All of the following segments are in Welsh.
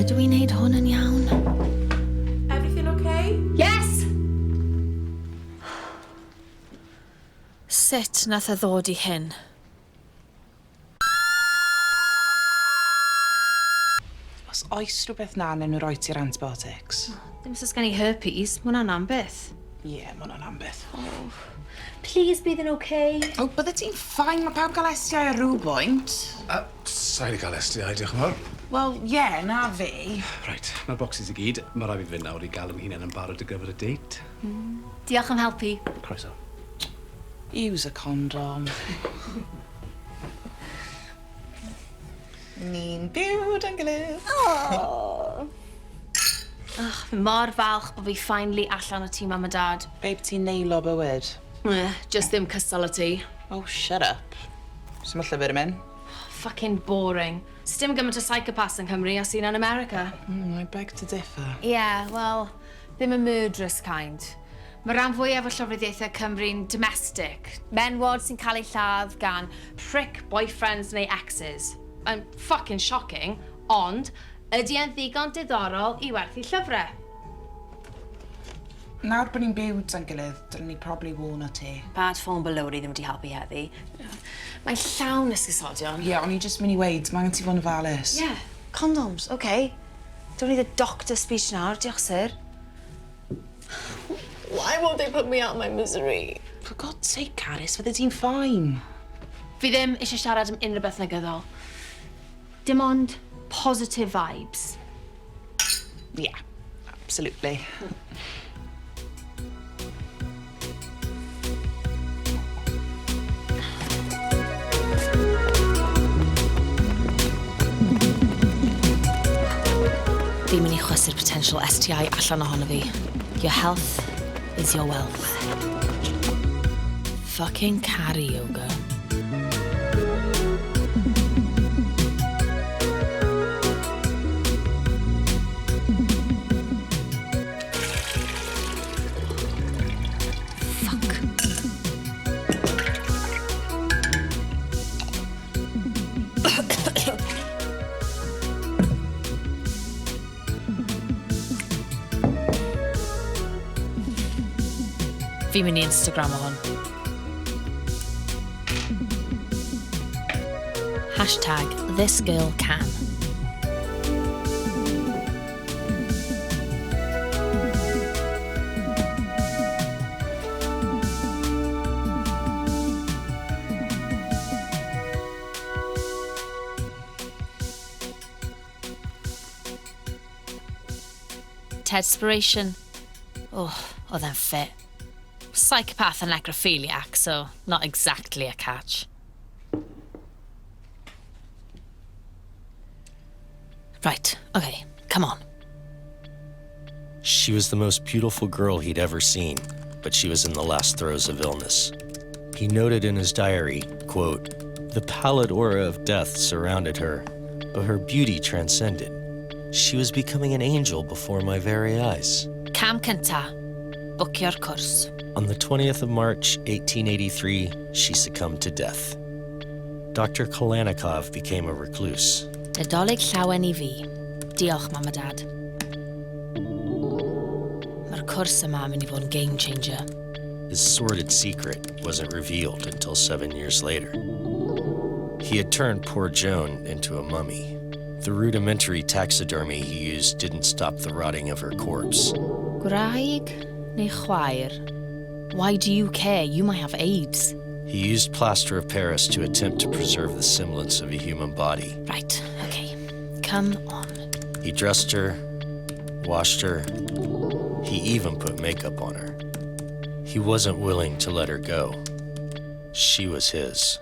Ydw i'n neud hwn yn iawn? Everything okay? Yes! Sut nath e ddod i hyn? Os oes rhywbeth na, newn nhw roi ti'r antibiotics. Dim os oes gen i herpes, ma' hwnna'n am byth. Ie, yeah, ma' hwnna'n am byth. Oh. Please bydd yn okay. O, bydde ti'n fine, mae pawb gael STI ar rhyw bwynt. Sa i 'di cael STI, diolch yn fawr. Wel, ie, yeah, na fi. Reit, mae'r bocsys i gyd. Mae rhaid fi fynd nawr i gael yn hunain yn barod ar gyfer y date. Diolch am helpu. Croeso. Use a condom. Ni'n byw 'da'n gilydd. Oh. Ach, fi mor falch bod fi finally allan o tŷ mam a dad. Babe, ti'n neilo bywyd. Eh, just ddim cystal o ti. Oh, shut up. Sut mae llyfr yn mynd? Fucking boring. Sdim gymaint o psychopaths yng Nghymru a sy'n yn America. I beg to differ. Yeah, well, ddim y murderous kind. Mae rhan fwyaf o llofruddiaethau Cymru'n domestic. Menwod sy'n cael eu lladd gan prick boyfriends neu exes. Mae'n fucking shocking, ond ydy e'n ddigon diddorol i werthu llyfrau? Nawr bod ni'n byw 'da'n gilydd, dylen ni probably warno ti. Bad form bod Lowri ddim wedi helpu heddi. Mae'n llawn esgusodion. Ie, yeah, o'n i jyst mynd i weud, mae angen ti fod yn ofalus. Yeah, condoms, okay. Don't need a doctor speech nawr, diolch sir. Why won't they put me out of my misery? For God's sake, Carys, fydde ti'n fine. Fi ddim eisiau siarad am unrhyw beth negyddol. Dim ond positive vibes. Yeah, absolutely. Fi'n mynd i chwysu'r potential STI allan ohono fi. Your health is your wealth. Fucking caru yoga. Fuck. Fi'n mynd i Instagram o hwn. Hashtag this girl can. Tedspiration. Oh, oedd e'n ffit. Psychopath and necrophiliac, so not exactly a catch. Right, okay, come on. She was the most beautiful girl he'd ever seen, but she was in the last throes of illness. He noted in his diary, quote, "The pallid aura of death surrounded her, but her beauty transcended. She was becoming an angel before my very eyes." Cam cynta, bwcio'r cwrs. On the 20th of March, 1883, she succumbed to death. Dr. Kalanikov became a recluse. Nadolig llawen i fi. Diolch, mam a dad. Mae'r cwrs yma yn mynd i fod yn game changer. His sordid secret wasn't revealed until 7 years later. He had turned poor Joan into a mummy. The rudimentary taxidermy he used didn't stop the rotting of her corpse. Gwraig neu chwaer? Why do you care? You might have AIDS. He used plaster of Paris to attempt to preserve the semblance of a human body. Right, okay. Come on. He dressed her, washed her. He even put makeup on her. He wasn't willing to let her go. She was his.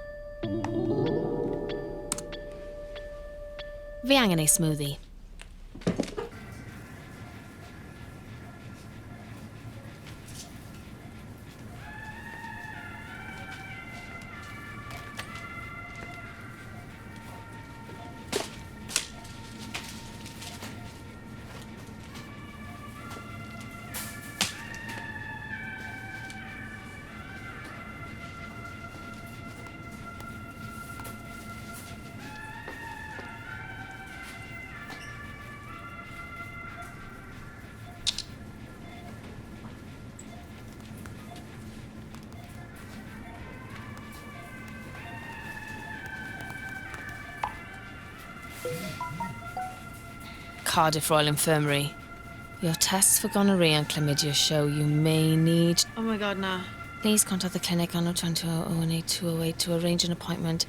Fi angen ei smoothie. Cardiff Royal Infirmary. Your tests for gonorrhea and chlamydia show you may need... Oh my God, na. Please contact the clinic on 020 018 208 to arrange an appointment.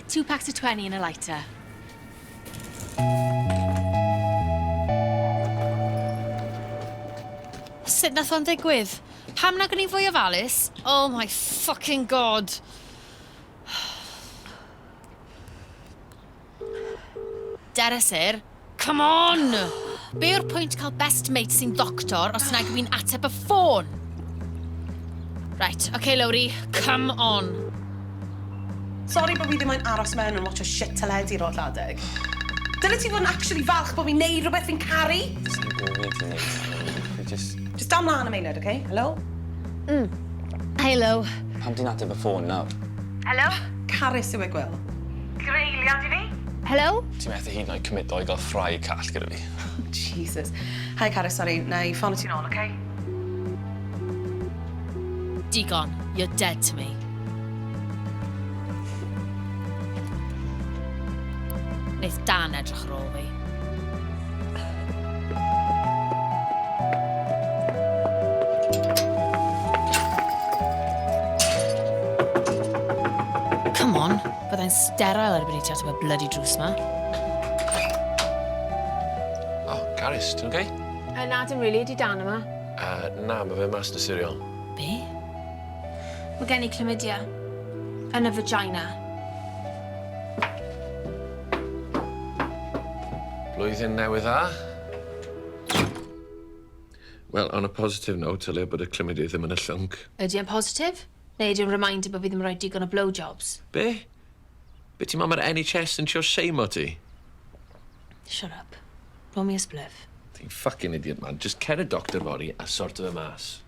2 packs of 20 and a lighter. Sut nath o'n digwydd? Pam nag o'n i fwy ofalus? Oh my fucking God! Dere, sir. Come on! Be yw'r pwynt cael best mate sy'n ddoctor os nag yw'n ateb y ffôn? Right, okay, Lowri, come on. Sorry bod fi ddim moyn aros mewn yn watcho shit teledu o'r adeg. Dyle ti fod yn actually falch bod fi'n neud rhywbeth fi'n caru? Ti'n gwybod ti'n neud. Fi just. Just dal mlaen am eiliad, okay? Hello? Hello. Pam ti'n ateb y ffôn nawr? Hello? Carys yw e, Gwil. Greiliad i fi? Hello? Ti'n methu hyd yn oed commit i gael ffrai call gyda fi. Jesus. Hi Carys, sorry, na i ffono ti'n ôl, okay? Digon, you're dead to me. Neith Dan edrych ar ôl fi. Come on, byddai'n sterile erbyn i ti ateb y bloody drws ma. Oh, Carys, ti'n okay? Na, dim really, ydi Dan yma. Na, mae fe mas yn y siriol. Be? Mae gen i chlamydia. Yn y vagina. Blwyddyn newydd dda. Well, on a positive note, tylia bod y chlamydia ddim yn y llwnc. Ydy e'n positif? Neu ydy e'n reminder bod fi ddim yn rhoi digon o blowjobs? Be? Be ti'n meddwl mae'r NHS yn trio seimo ti? Shut up. Roll me a spliff. Ti'n fucking idiot, man. Just cer y doctor fory a sorto fe mas.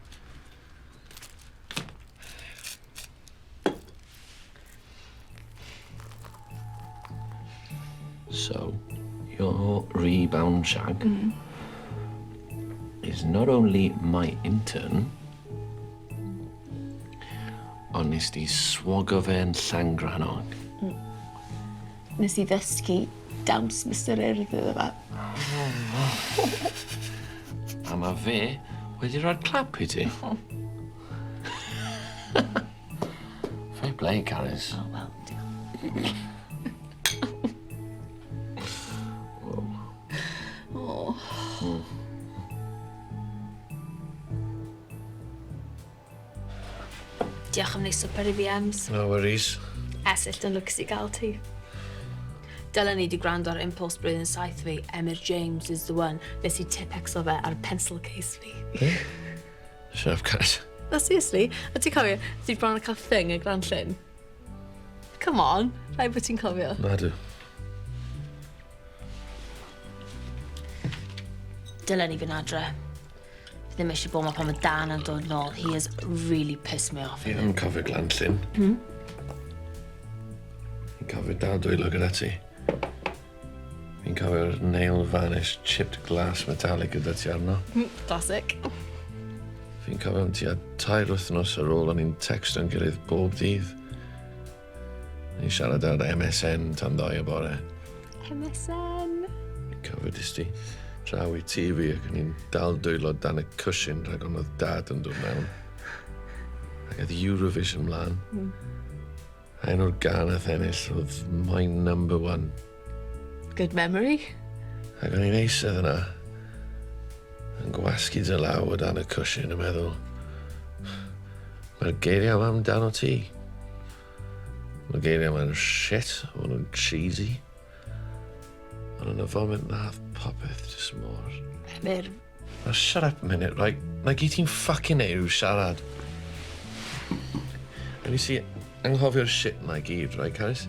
So, your rebound shag is not only my intern, ond nes di swogo fe'n Llangrannog. Nes i ddysgu dawns Mr Urdd iddo fe. A mae fe wedi rhoi'r clap i ti. Fair play, Carys. Oh, wel, diolch. Oh. Diolch am wneud swper i fi, Ems. No worries. Esyllt yn lwcus i gael ti. Dylen ni di gwrando ar Impulse blwyddyn 7 fi. Emyr James is the one. Nes i tipexo fe ar pencil case fi. Shut up, Carys. No, seriously. A ti'n cofio, ti bron yn cael thing y Glanllyn? Come on, rhaid bod ti'n cofio. Na dw. Dylen ni fynd adre. Fi ddim eisiau bod yma pan mae Dan yn dod nôl. He has really pissed me off. Fi ddim yn cofio Glanllyn. Fi'n cofio dal dwylo gyda ti. Fi'n cofio'r nail varnish chipped glass metallic gyda ti arno. Classic. Fi'n cofio am tua 3 wythnos ar ôl o'n i'n texto'n gilydd bob dydd. Ni'n siarad ar MSN tan 2 y bore. MSN. Fi'n cofio dist ti draw i TV ac o'n i'n dal dwylo dan y cushion rhag ond oedd Dad yn dod mewn. Ac oedd Eurovision mlaen. A un o'r gân nath ennill oedd My Number One. Good memory. Ac o'n i'n eistedd yna yn gwasgu dy law o dan y cushion yn meddwl, mae'r geiriau yma amdano ti. Mae'r geiriau yma'n shit, maen nhw'n cheesy. Ond yn y foment nath popeth just mor. Emyr. Now shut up a minute, right? Na gyd ti'n fucking neud yw siarad. A nes i anghofio'r shit na i gyd, right, Carys?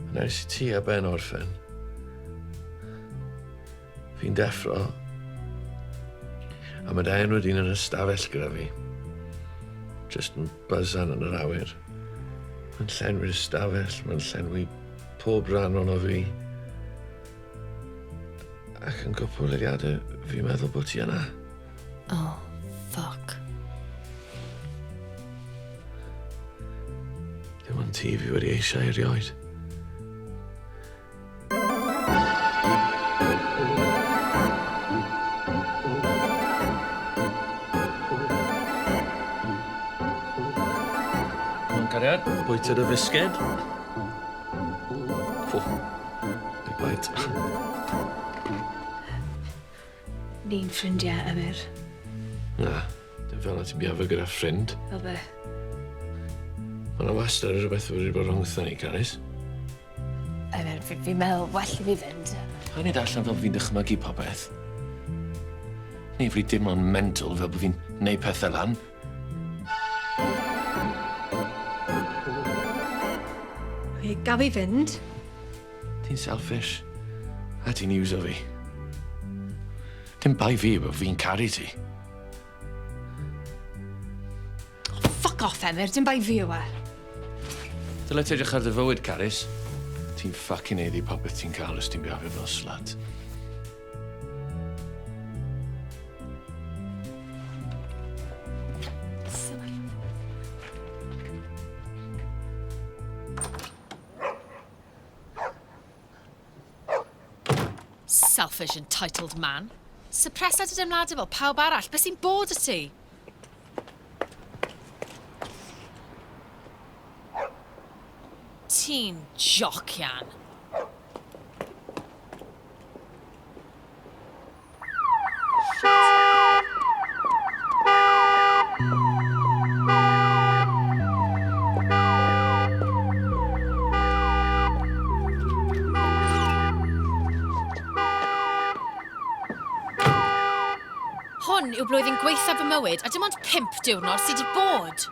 A nes i ti a Ben orffen. Fi'n deffro. A mae dy enw di'n yn y stafell gyda fi. Just yn buzzan yn yr awyr. Mae'n llenwi'r ystafell, mae'n llenwi pob rhan ono fi. Ac yn gwpl eiliadau, fi'n meddwl bod ti yna. Oh, fuck. Dim ond ti fi wedi eisiau erioed. Come on, cariad. Bwyta dy fisged. Oh, big bite. Ni'n ffrindiau, Emyr. Na, dim fel na ti'n biafo gyda ffrind. Fel be? Mae yna wastad rhywbeth wedi bod rhwngthon ni, Carys. Emyr, fi'n fi meddwl well i fi fynd. Paid neud allan fel fi'n dychmygu popeth. Neu fi dim ond mental fel bod fi'n neud pethau lan. Okay, gaf i fynd? Ti'n selfish. A ti'n iwso fi. Dim bai fi bod fi'n caru ti. Oh, fuck off, Emyr. Dim bai fi yw e. Dyle ti edrych ar dy fywyd, Carys. Ti'n fucking haeddu popeth ti'n cael os ti'n bihafio fel slut. Selfish entitled man. Suppressa dy deimladau fel pawb arall. Beth sy'n bod y ti? Ti'n jocian. Hwn yw blwyddyn gwaethaf fy mywyd a dim ond pump diwrnod sydd wedi bod.